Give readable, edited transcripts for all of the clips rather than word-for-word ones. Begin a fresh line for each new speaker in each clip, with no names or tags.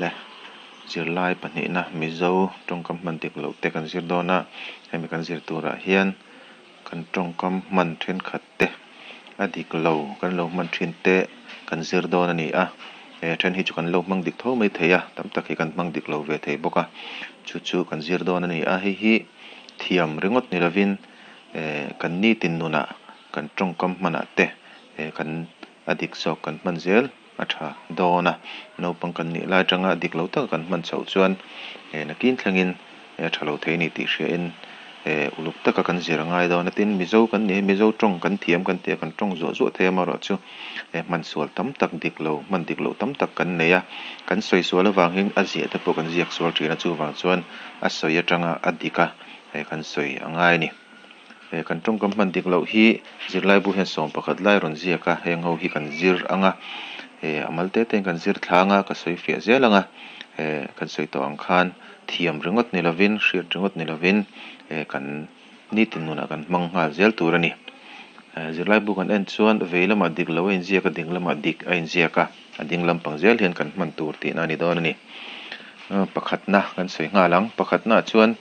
Le zirlai pahnihna Mizo tawngkam hman dik loh te kan zir dawn a, hemi kan zir turah hian kan tawngkam hman thenkhat te a dik lo kan lo hman thin te kan zir dawn a ni a, he then hi chu kan lo hmang dik tho mai thei a, tam tak hi kan hmang dik lo ve thei bawk a, chu chu kan zir dawn a ni a, hei hi thiam ringawt ni lovin eh kan nitin nunah kan tawngkam hmanah te eh kan a dik zawk kan hman zel a tha dawn a, naupang kan nih lai atanga a dik lo taka kan hman chhoh chuan eh nakin thlengin a tha lo thei a ni tih hriain eh uluk taka kan zir a ngai dawn a, tin Mizo kan nih hi Mizo tawng kan thiam kan tih a kan tawng zuah zuah thei amaherawhchu eh hman sual tam tak dik lo hman dik loh tam tak kan nei a, kan sawi sual avangin a ziah te pawh kan ziak sual thin a chuvang chuan a sawi atanga a dik a eh kan sawi a ngai a ni. He kan tawngkam hman dik loh hi zirlaibu hian sawm pakhat lai rawn ziak a, heng ho hi kan zir ang a, he a mal te te in kan zir thlang a, ka sawi fiah zel ang a, he kan sawi tawh ang khan thiam ringawt ni lovin, hriat ringawt ni lovin he kan nitin nunah kan hmang nghal zel tur a ni. Zirlaibu kan en chuan vei lamah dik lo a inziak a, ding lamah dik a inziak a, a ding lampang zel hian kan hman tur tihna a ni dawn a ni. Pakhatna kan sawi nghal ang, pakhatnaah chuan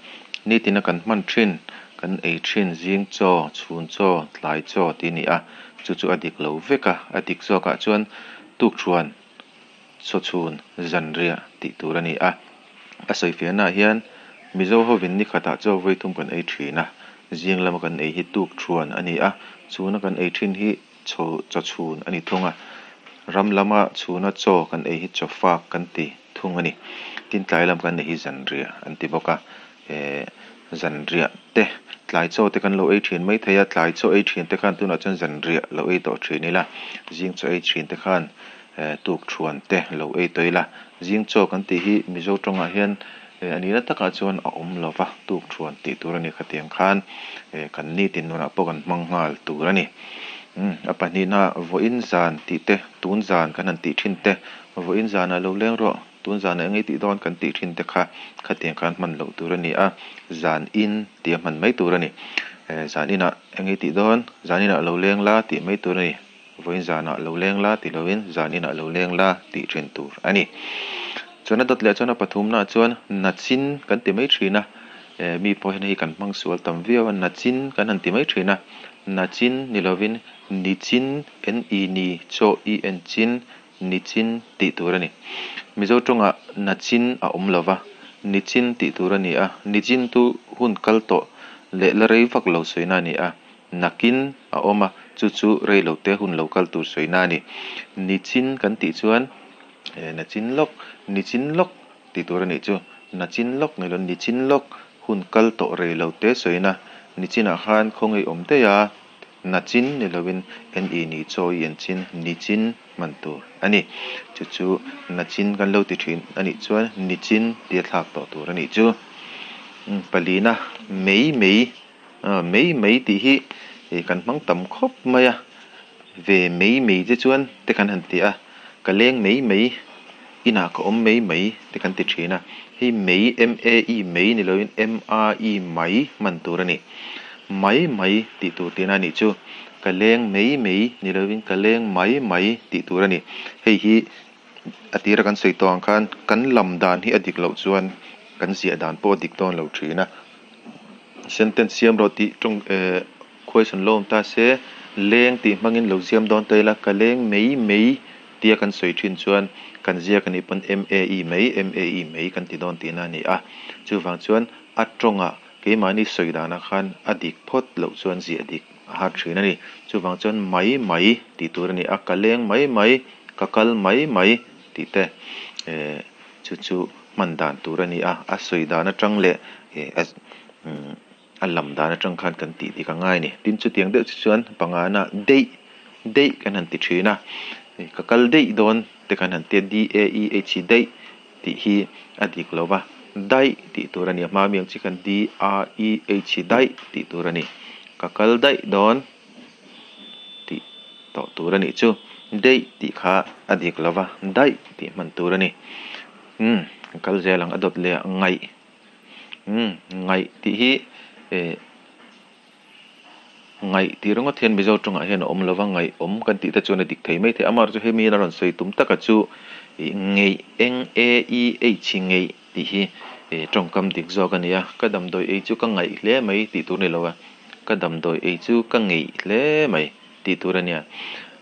nitina kan hman thin, kan ei thin zing chaw, chhun chaw, tlai chaw tih a ni a, chu chu a dik lo vek a, a dik zawkah chuan tukṭhuan, chawchhun, zanriah tih tur a ni a. A sawi fiahnaah hian Mizo hovin ni khatah chaw vawi thum kan ei thin a, zing lama kan ei hi tukṭhuan a ni a, chhuna kan ei thin hi Chaw chawchhun a ni thung a, ram lama chhuna chaw kan ei hi chaw fak kan ti thung a ni. Tin, tlai lam kan ei hi zanriah an ti bawk a, eh zanriah te tlai chaw te kan lo ei thin mai thei a, tlai chaw ei thin te khan tunah chuan zanriah lo ei tawh thin ila, zing chaw ei thin te khan eh tuk thuan te lo ei tawh ila, zing chaw kan tih hi Mizo tawngah hian eh a nihna takah chuan a awm lo va, tuk thuan tih tur a ni khatiang khan eh kan nitin nunah pawh kan hmang nghal tur a ni. Umm a pahnihna vawiin zan tih te, tun zan kan han tih thin te, vawiin zanah lo leng rawh, tun zanah eng ei tih dawn kan tih thin te kha khatiang khan hman loh tur a ni a, zan in tih a hman mai tur a ni. Eh zan inah eng ei tih dawn, zan inah lo leng la tih mai tur a ni. Vawiin zanah lo leng la ti loin zan inah lo leng la tih thin tur a ni. Chuan a dawt leh chuan a pathumnaah chuan nachin kan ti mai thin a, eh mi pawh hian hei kan hmang sual tam viau a, nachin kan han ti mai thin a, nachin ni lovin nichin, N-I ni, chaw I-N chin, nichin tih tur a ni. Mizo tawngah nachin a awm lo va, nichin tih tur a ni a, nichin chu hun kal tawh leh la rei vak lo sawina a ni a. Nakin a awm a, chu chu rei lo te hun lo kal tur sawina a ni. Nichin kan tih chuan eh nachin lawk, nichin lawk tih tur a nih chu. Nachin lawk ni lo nichin lawk hun kal tawh rei lo te sawina. Nichinah khan khawngaih awm daih a, nachin ni loin N-I ni chaw i en chin, nichin hman tur a ni. Chu chu nachin kan lo ti thin a nih chuan nichin tia thlak tawh tur a nih chu. Palina mei mei. Mei mei tih hi kan hmang tam khawp mai a, ve mei mei te chuan te kan han ti a, ka leng mei mei, inah ka awm mei mei te kan ti thin a, hei mei M-A-E mei ni loin M-A-I mai hman tur a ni. Mai mai tih tur tihna a nih chu, ka leng mei mei ni loin ka leng mai mai tih tur a ni. Hei hi a tira kan sawi tawh ang khan kan lam dan hi a dik loh chuan kan ziah dan pawh a dik dawn lo thin a. Sentence siam rawh tih tawng eh question lo awm ta se, leng tih hmangin lo ziam dawn ta ila, ka leng mei mei tia kan sawi thin chuan kan ziak a nih pawn M-A-E mei, M-A-E mei kan ti dawn tihna a ni a. Chuvang chuan a tawngah keimahni sawi danah khan a dik phawt loh chuan ziah dik a har thin a ni. Chuvang chuan mai mai tih tur a ni a, ka leng mai mai, ka kal mai mai tih te eh chu chu hman dan tur a ni a, a sawi dan atang leh a lam dan atang khan kan tih dik a ngai a ni. Tin, chutiang deuh chu chuan pangana deih deih kan han ti thin a, ka kal deih dawn te kan han ti a, D-A-E-H-E deih tih hi a dik lo va, daih tih tur a ni. A hma mi ang chi khan D-A-I-H-E daih tih tur a ni. Ka kal daih dawn. Tih tawh tur a nih chu. Deih tih kha a dik lo va, daih tih hman tur a ni. Umm, kan kal zel ang, a dawt leh ah ngaih. Umm, ngaih tih hi eh ngaih tih ringawt hian Mizo tawngah hian a awm lo va, ngaih awm kan tih te chuan a dik thei mai thei. Amaherawhchu hemi in a rawn sawi tum taka chu Ngeih, eng e i h hi ngeih tih hi tawngkam dik zawk a ni a, ka damdawi ei chu ka ngaih hle mai tih tur a ni lo a, ka damdawi ei chu ka ngeih hle mai tih tur a nia.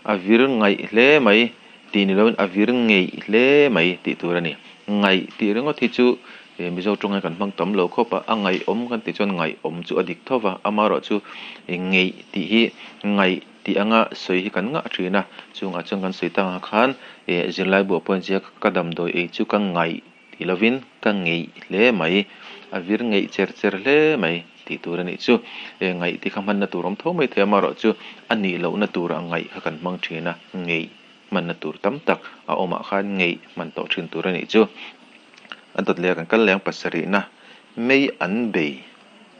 A vir ngaih hle mai tih ni loin a vir ngeih hle mai tih tur a ni. Ngaih tih ringawt hi chu Mizo tawng hian kan hmang tam lo khawp a, a ngaihawm kan tih chuan ngaihawm chu a dik tho va, amaherawhchu ngeih tih hi ngaih tih anga sawi hi kan ngah thin a, chungah chuan kan sawi tak ang khan zirlai buah pawh inziak ka damdawi ei chu ka ngaih tih lovin ka ngeih hle mai, a vir ngeih cher cher hle mai tih tur a nih chu. Ngaih tih kha hmanna tur awm tho mai thei amaherawhchu a nih lohna turah ngaih kha kan hmang thin a, ngeih hmanna tur tam tak a awmah khan ngeih hman tawh thin tur a nih chu. A dawt leh kan kal leh ang pasarihna mei an bei,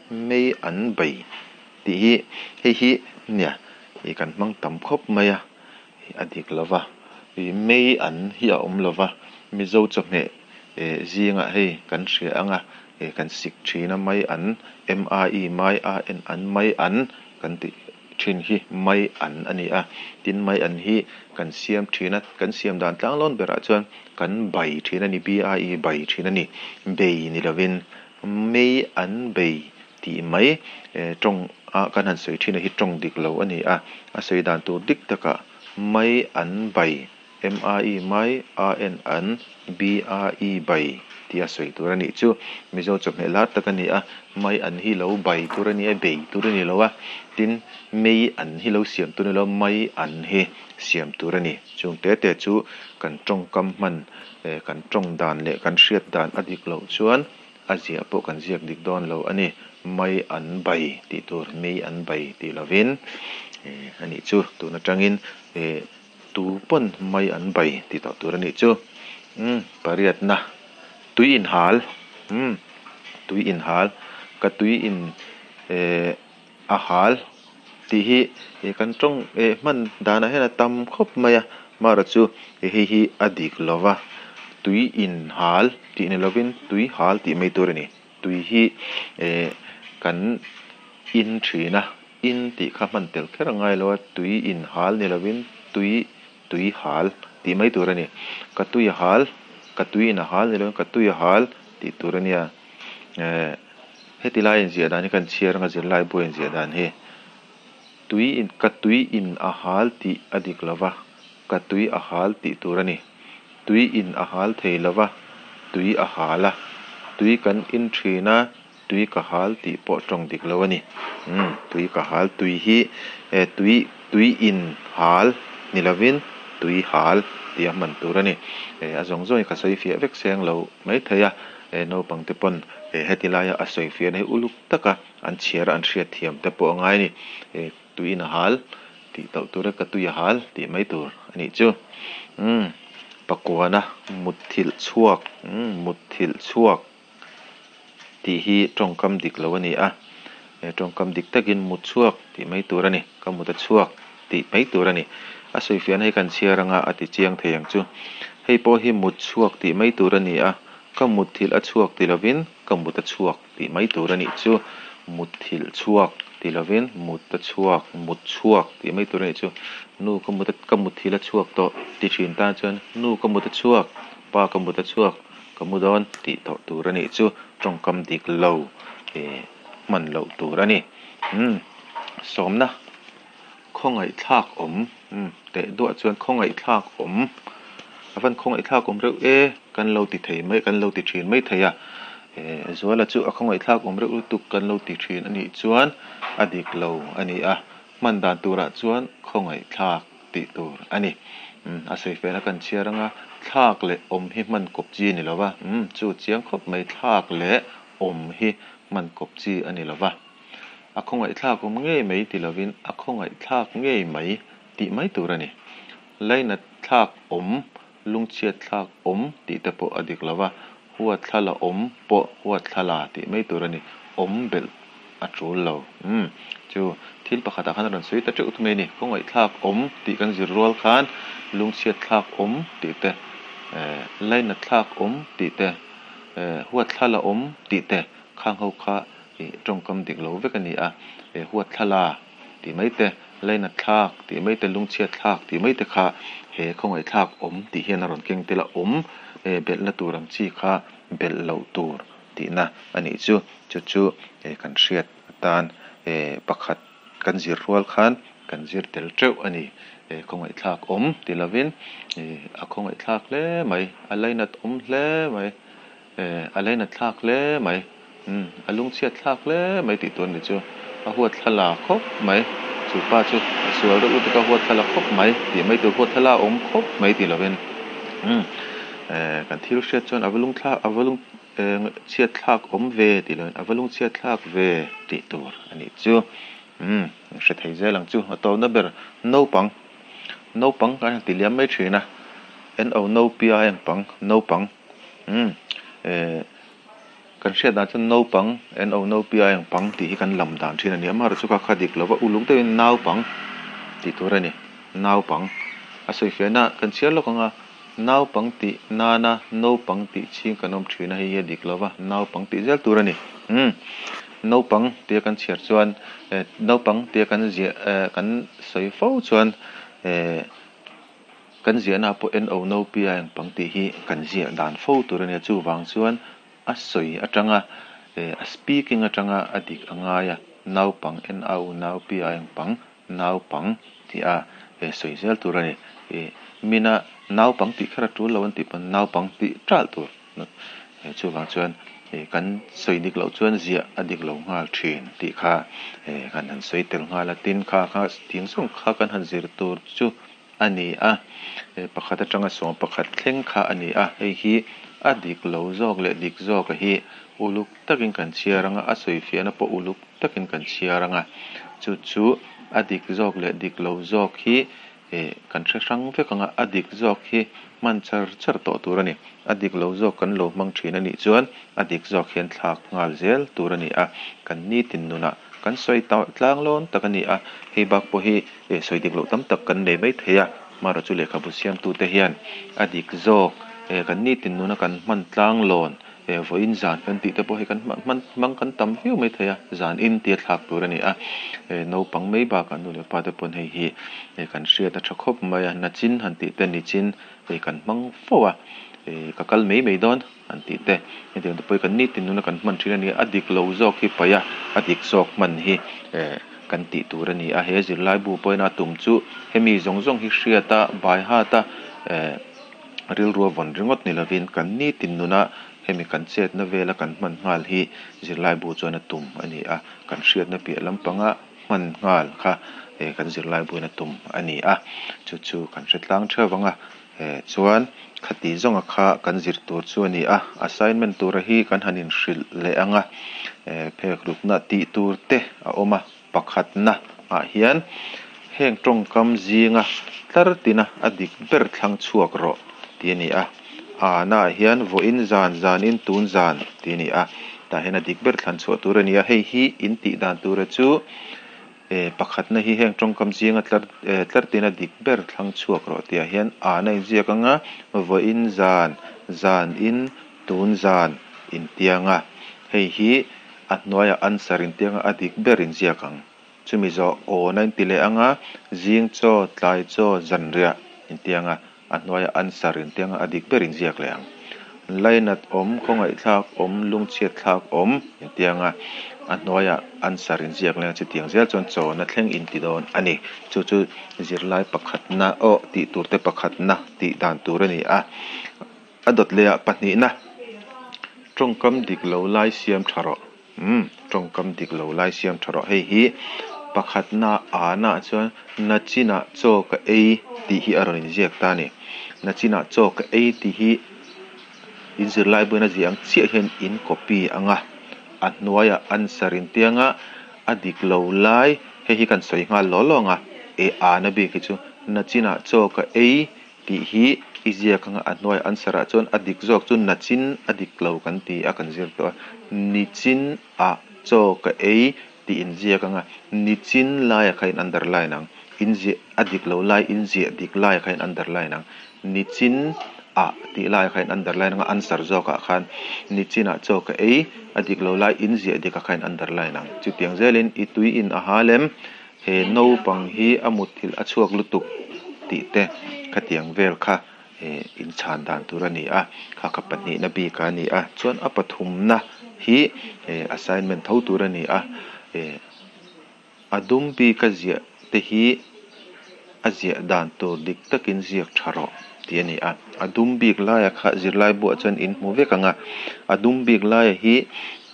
mei an bei tih hi hei hi nia ih kan hmang tam khawp mai a, a dik lo va, ih mei an hi a awm lo va, Mizo chawhmeh eh zingah hei kan hria ang a, eh kan sik thin a mai an, M-A-I, mai A N an, mai an kan tih thin hi mai an a ni a, tin mai an hi kan siam thin a, kan siam dan tlanglawn berah chuan kan bai thin a ni, B-I-E bai thin a ni, bei ni lovin mei an bei tih mai tawng a kan han sawi thin a hi tawng dik lo a ni a, a sawi dan tur dik takah mai an bai M-I-E mai, A-N an, B-A-I bai tih a sawi tur a nih chu. Mizo chawhmeh lar tak a ni a, mai an hi lo bai tur a ni a, bei tur a ni lo a, tin mei an hi lo siam tur a ni lo a, mai an hi siam tur a ni. Chung te te chu kan tawngkam hman, kan tawng dan leh kan hriat dan a dik loh chuan a ziah pawh kan ziak dik dawn lo a ni. Mai an bai tih tur, mei an bai tih lovin a nih chu. Tun atangin Tu pawn mai an bai ti tawh tur a nih chu. Umm pariatna tui inhal umm tui inhal ka tui in eh a hal tih hi ih kan tawng eh hman danah hian a tam khawp mai a marawh chu hei hi a dik lo va tui inhal tih ni lovin tui hal tih mai tur a ni tui hi eh kan in thin a. In tih kha hman tel kher a ngai lo a, tui in hal ni lovin tui tui hal tih mai tur a ni. Ka tui a hal, ka tui in a hal ni lovin ka tui a hal tih tur a nia. Eh heti lai inziah dan hi kan chhiar anga zirlai buai inziah dan hi tui in ka tui in a hal tih a dik lo va, ka tui a hal tih tur a ni. Tui in a hal thei lo va, tui a hal a, tui kan in thin a, Tui ka hal tih pawh tawng dik lo a ni. Umm tui ka hal tui hi eh tui tui in hal ni lovin tui hal tih a hman tur a ni. Eh a zawng zawng hi ka sawi fiah vek seng lo mai thei a, eh naupang te pawn eh heti laia a sawi fiahna hi uluk taka an chhiar a an hriat thiam te pawh a ngai a ni. Eh tui in a hal tih tauh tur a ka tui a hal tih mai tur a nih chu. Umm pakuana mutthilh chhuak umm mutthilh chhuak. Tih hi tawngkam dik lo a ni a, he tawngkam dik takin mut chhuak tih mai tur a ni, ka mut a chhuak tih mai tur a ni. A sawifiahna hi kan chhiar anga a ti chiang thei ang chu. Hei pawh hi mut chhuak tih mai tur a ni a, ka mut thilh a chhuak ti lovin ka mut a chhuak tih mai tur a nih chu. Mut thilh chhuak ti lovin mut a chhuak, mut chhuak tih mai tur a nih chu. Nu ka mut a ka mut thilh a chhuak tawh ti thin tan chuan nu ka mut a chhuak, pa ka mut a chhuak. Ka mu dawn tih tawh tur a nih chu tawngkam dik lo eh hman loh tur a ni. Umm sawmna khawngaihthlak awm umm teh duah chuan khawngaihthlak awm a van khawngaihthlak awm reuh e kan lo ti thei mai kan lo ti thin mai thei a eh Zuala chu a khawngaihthlak awm reuh lutuk kan lo ti thin a nih chuan a dik lo a ni a hman dan turah chuan khawngaihthlak tih tur a ni. Umm a sawi felna kan chhiar anga thlak leh awm hi hman kawp chi a ni lo va, umm chu chiang khawp mai thlak leh awm hi hman kawp chi a ni lo va. A khawngaih thlak awm ngei mai ti lovin a khawngaih thlak ngei mai tih mai tur a ni. Lainat thlak awm, lungchhiat thlak awm tih te pawh a dik lo va, Huatthla la awm pawh huatthla la tih mai tur a ni. Awm belh a tul lo. Umm, chu thil pakhatah khan a rawn sawi ta teuh mai a ni. Kawngaihthlak awm tih kan zir rual khan lungchhiatthlak awm tih te, eh, lainatthlak awm tih te, eh, huatthla la awm tih te khang ho kha ih tawngkam dik lo vek a ni a. Eh, huatthla la tih mai te. Lainat thlak tih mai te, lungchhiat thlak tih mai te kha he khawngaih thlak awm tih hian a rawn keng tel a, awm belhna tur ang chi kha belh loh tur tihna a nih chu. Chu chu kan hriat atan pakhat kan zir rual khan kan zir tel teuh a ni. Khawngaih thlak awm ti lovin a khawngaih thlak hle mai, a lainat awm hle mai. A lainat thlak hle mai, umm a lungchhiat thlak hle mai tih tur a ni chu. A huat thla la khawp mai, chu pa chu a sual reuh lutuk a huat thla la khawp mai tih mai tur huat thla la awm khawp mai tih lovin umm kan thil hriat chuan a va lung thlak a va lung chhiat thlak awm ve tih lovin a va lungchhiat thlak ve tih tur a nih chu. Umm hre thei zel ang chu a tawpna ber naupang naupang kan han ti liam mai thin a N O no P I N pang naupang. Umm eh kan hriat dan chuan naupang N O no P I ang pang tih hi kan lam dan thin a ni a, amaherawhchu chu kha kha dik lova uluk deuhin naupang tih tur a ni, naupang a sawifiahna kan chhiar lawk ang a, naupang tih nana naupang tih chhing kan awm thin a, hei hi a dik lova naupang tih zel tur a ni. Umm naupang tia kan chhiar chuan eh naupang tia kan ziah eh kan sawi fo chuan eh. Kan ziahna pawh NO no P a engpang tih hi kan ziah dan fo tur a nia, chuvang chuan a sawi atanga eh a speaking atanga a dik a ngai a, naupang NO nau P a engpang naupang tih a eh sawi zel tur a ni. Ih mina naupang tih kher a tul lo an tih pawn naupang tih ṭalh tur eh chuvang chuan eh kan sawi dik loh chuan ziah a dik lo nghal ṭhin tih kha eh kan han sawi tel nghal a, tin kha kha thing zawng kha kan han zir tur chu a ni a, pakhat atanga 11 thleng kha a ni a, hei hi a dik lo zawk leh dik zawk a hi uluk takin kan chhiar ang a, a sawifiahna pawh uluk takin kan chhiar ang a, chu chu a dik zawk leh dik lo zawk hi kan hre hrang vek ang a, a dik zawk hi hman char char tawh tur a ni, a dik lo zawk kan lo hmang thin a nih chuan a dik zawk hian thlak nghal zel tur a ni a, kan nitin nunah kan sawi tlang lawn tak a ni a, hei bak pawh hi Eh sawi dik loh tam tak kan nei mai thei a, hmarawh chu lehkhabu siamtute hian a dik zawk eh kan nitin nuna kan hman tlang lawn eh vawiin zan kan tih te pawh hi kan hman hmang kan tam viau mai thei a, zan in tia thlak tur a ni a, eh naupang mai bakah nu leh pa te pawn hei hi eh kan hriat a tha khawp mai a, nachin han tih te nichin hei kan hmang fo a, eh ka kal mai mai dawn han tih te hetiang te pawh hi kan nitin nuna kan hman thin a ni a, a dik lo zawk hi paih a, a dik zawk hman hi eh kan tih tur a ni a, he zirlaibu pawhin a tum chu hemi zawng zawng hi hriat a, bai hat a eh rilru a vawn ringawt ni lovin kan nitin nuna hemi kan chetna vela kan hman nghal hi zirlaibu chuan a tum a ni a, kan hriatna piah lampanga hman nghal kha eh kan zirlaibuin a tum a ni a, chu chu kan hre tlang theuh vang a. Chuan khati zawnga kha kan zir tur chu a ni a, assignment tura hi kan han inhrilh leh ang a, phek rukna tih tur te a awm a, pakhatna ah hian heng tawngkam zinga tlar tina a dik ber thlang chhuak rawh tih a ni a, a na ah hian vawiin zan zanin tun zan tih a ni a, tah hian a dik ber thlan chhuah tur a ni a, hei hi in tih dan tura chu. Pakhatna hi heng tawngkam zinga tlar tlar tina dik ber thlang chhuak rawh tihah hian an a inziak ang a, vawiin zan, zan in, tun zan intiang a, hei hi a hnuaiah answer intiang a, a dik ber inziak ang. Chumi zawh awn a inti leh ang a, zing chaw, tlai chaw, zanriah intiang a, A hnuaia answer in tianga a dik ber in ziak leh ang. Lainat awm, khawngaihthlak awm, lungchhiatthlak awm in tianga a hnuaia answer in ziak leh ang chutiang zel chuan chawna thleng in ti dawn a ni. Chu chu zirlai pakhatna aw tih tur te pakhatna tih dan tur a ni a. A dawt leh ah pahnihna tawngkam dik lo lai siam tha rawh. Umm, tawngkam dik lo lai siam tha rawh. Hei hi pakhatna âna chuan nachinah chaw ka ei tih hi a rawn inziak ta a ni. Nachinah chaw ka ei tih hi in zirlai buaina ziah ang chiah hian in copy ang a, a hnuaiah answer in tiang a, a dik lo lai hei hi kan sawi nghal law law ang a, e âna bik hi chu nachinah chaw ka ei Tih hi i ziak anga a hnuaiah answer ah chuan a dik zawk chu nachin a dik lo kan ti a kan zir tawh a, nichin ah chaw ka ei tih in ziak anga nichin laiah kha in underline ang, in ziah a dik lo lai in ziah dik laiah kha in underline ang, nichin ah tih laiah kha in underline anga answer zawk ah khan nichin ah chaw ka ei a dik lo lai in ziah dik ah kha in underline ang, chutiang zelin i tui in a ha lem. He naupang hi a mutthilh a chhuak lutuk tih te khatiang vel kha in chhan dan tur a ni a, kha kha pahnihna bik a ni a, chuan a pathumna hi assignment tho tur a ni a, a dum bika ziah te hi a ziah dan tur dik takin ziak tha rawh tih a ni a, a dum bik laia kha zirlai buah chuan in hmu vek ang a, a dum bik laia hi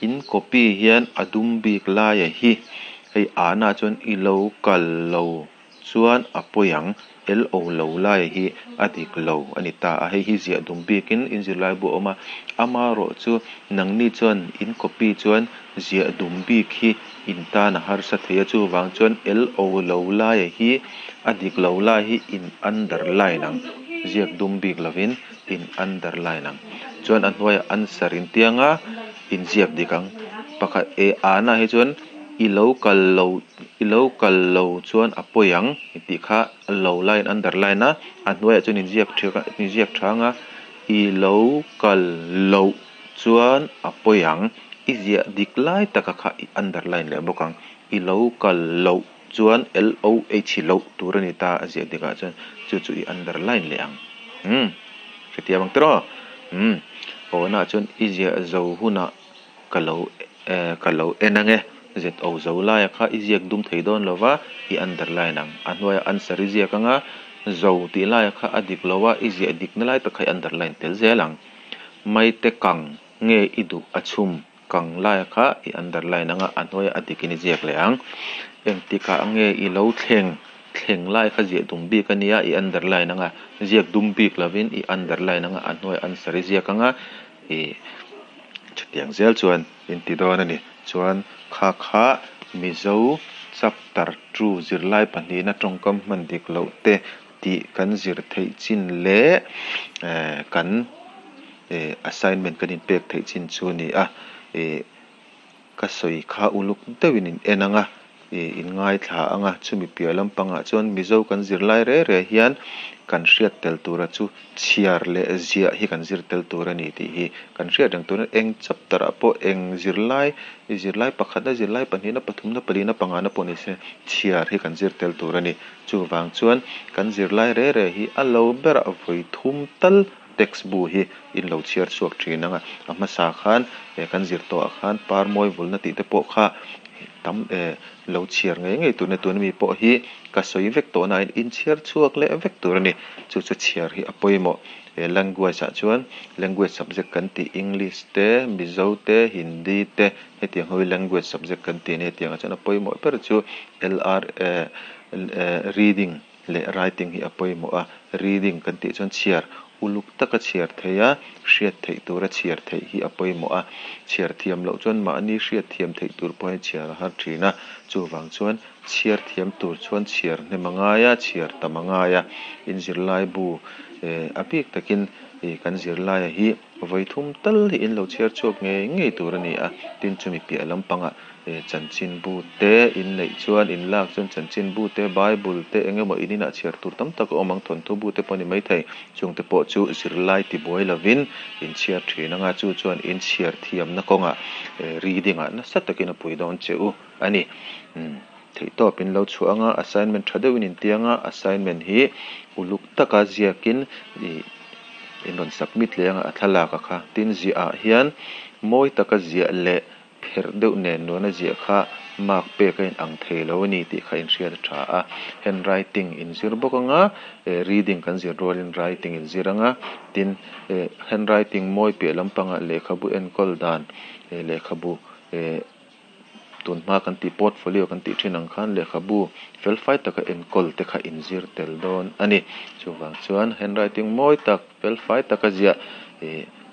in copy hian a dum bik laia hi hei ahna chuan i lo kal lo chuan a pawi ang, lo lo laia hi a dik lo a ni ta a, hei hi ziah dum bikin in zirlai bu a awm a, amaherawh chu nangni chuan in copy chuan ziah dum bik hi in tan a harsa thei a, chuvang chuan lo lo laia hi a dik lo lai hi in underline ang, ziak dum bik lovin in underline ang, chuan a hnuaiah answer in tianga in ziak dik ang, pakhat e ahna hi chuan i lo kal lo i lo kal lo chuan a pawi ang tih kha lo lai in underline a, a hnuaiah chuan in ziak in ziak tha ang a, i lo kal loh chuan a pawi ang, i ziah dik lai taka kha i underline leh bawk ang, i lo kal loh chuan L O H loh tur a ni ta a ziah dik ah chuan chu chu i underline leh ang umm hrethiam ang tiraw umm awnah chuan i ziah zo hunah ka lo eh ka lo en ang e zet o zo laia kha i ziak dum thei dawn lova i underline ang a hnuaiah answer i ziak anga zo tih laia kha a dik lo a i ziah dikna lai tak kha i underline tel zel ang maite kang nge i duh a chhum kang laia kha i underline anga a hnuaiah a dikin i ziak leh ang engtikah nge i lo thleng thleng lai kha ziah dum bik a nia i underline anga ziak dum bik lovin i underline anga a hnuaiah answer i ziak anga ih chutiang zel chuan in ti dawn a ni. Chuan kha kha Mizo chapter two zirlai pahnihna tawngkam hman dik loh te tih kan zir theih chin leh kan assignment kan inpek theih chin chu a ni a. Ih ka sawi kha uluk deuhin in en ang a, ih in ngaithla ang a, chumi piah lampangah chuan Mizo kan zirlai reh reh hian kan hriat tel tura chu chhiar leh ziah hi kan zir tel tur a ni tih hi kan hriat reng tur a ni. Eng chapter ah pawh eng zirlai, zirlai pakhatna, zirlai pahnihna, pathumna, palina, pangana pawh ni se chhiar hi kan zir tel tur a ni. Chuvang chuan kan zirlai reh reh hi a lo berah vawi thum tal text bu hi in lo chhiar chhuak thin ang a, a hmasa khan kan zir tawh ah khan par mawi vulna tih te pawh kha tam lo chhiar ngei ngei tur a ni. Tuna mi pawh hi ka sawi vek tawh nain in chhiar chhuak leh vek tur a ni. Chu chu chhiar hi a pawimawh. He language ah chuan language subject kan tih English te, Mizo te, Hindi te hetiang ho hi language subject kan tih a ni. Hetiang ah chuan a pawimawh ber chu LR reading leh writing hi a pawimawh a, reading kan tih chuan chhiar uluk taka chhiar theih a, hriat theih tura chhiar theih hi a pawimawh a, chhiar thiam loh chuan mahni hriat thiam theih tur pawh hi chhiar a har thin a, chuvang chuan chhiar thiam tur chuan chhiar hnem a ngai a, chhiar tam a ngai a, in zirlai bu a bik takin ih kan zirlaia hi vawi thum tal hi in lo chhiar chhuak ngei ngei tur a ni a, tin chumi piah lampangah Chanchinbu te in neih chuan in lak chuan chanchinbu te, Bible te eng emaw in inah chhiar tur tam tak a awm ang, thawnthu bu te pawh a ni maithei. Chung te pawh chu zirlai tibuai lovin in chhiar thin anga chu chuan in chhiar thiamna kawngah reading ah nasa takin a pui dawn che u a ni. Theihtawp in lo chhuah anga assignment tha deuhin in ti anga assignment hi uluk taka ziakin ih in rawn submit leh anga a thlalak a kha. Tin ziah ah hian mawi taka ziah leh Pherh deuh nen nuana ziah kha mark pek a inang thei lo a ni tih kha inhriat a tha a. Handwriting inzir bawk anga, reading kan zir rualin writing inzir anga, tin handwriting mawi piah lampangah lehkhabu enkawl dan, lehkhabu tunhma kan tih portfolio kan tih thin ang khan lehkhabu felfai taka enkawl te kha inzir tel dawn a ni. Chuvang chuan handwriting mawi tak, felfai taka ziah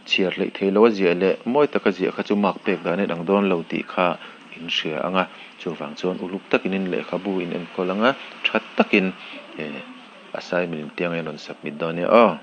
Chhiar hleih thei lo a ziah leh mawi taka ziah kha chu mark pek dan in ang dawn lo tih kha in hria ang a, chuvang chuan uluk takin in lehkhabu in enkawl ang a, tha takin assignment in tiang in rawn submit dawn nia aw.